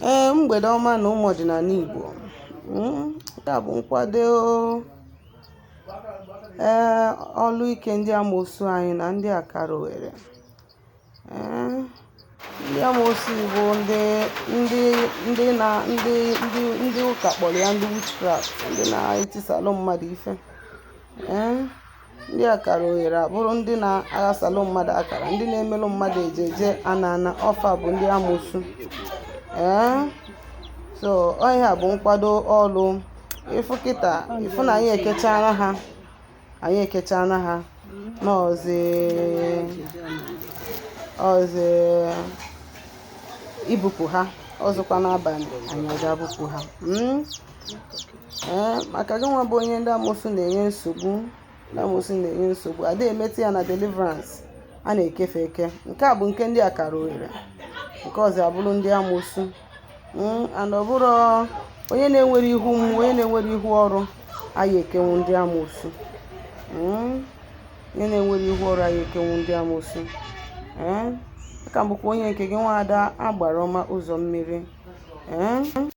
Ee, mgbede ọma na ụmụ ọdịnala Igbo. Nke a bụ nkwado ee ọlụ ike ndị amoosu anyị na ndị akara oghere. Ee, ndị amoosu bụ ndị ndị ndị na ndị ndị ndị ụka kpọrọ ya ndị witchcraft, ndị na-etisalụ mmadụ ife. Ee, ndị akara oghere abụrụ ndị na-aghasalụ mmadụ akara, ndị na-emelụ mmadụ ejeje ana ana ọfa bụ ndị amoosu. Ee, so ọ ihe a bụ nkwado ọlụ. Ịfụ kịta, ịfụ na anyị ekechana ha, anyị ekechana ha n'ọzi ọzi ibupụ ha ọzọkwa n'abalị anyị aga bupụ ha. Ee, maka gị nwa bụ onye ndị amoosu na-enye nsogbu, ndị amoosu na-enye nsogbu, ada emetụ ya na deliverance a na-ekefe eke. Nke a bụ nke ndị akara oghere, nke ọzọ abụrụ ndị amoosu. And ọ bụrụ onye na-enwere ihu mmụọ, onye na-enwere ihu ọrụ, anyị ekenwu ndị amoosu. Onye na-enwere ihu ọrụ, anyị ekenwu ndị amoosu. Ee, aka m bụkwa onye nke gị, nwaada Agbara Ọma Ụzọ Mmiri. Ee.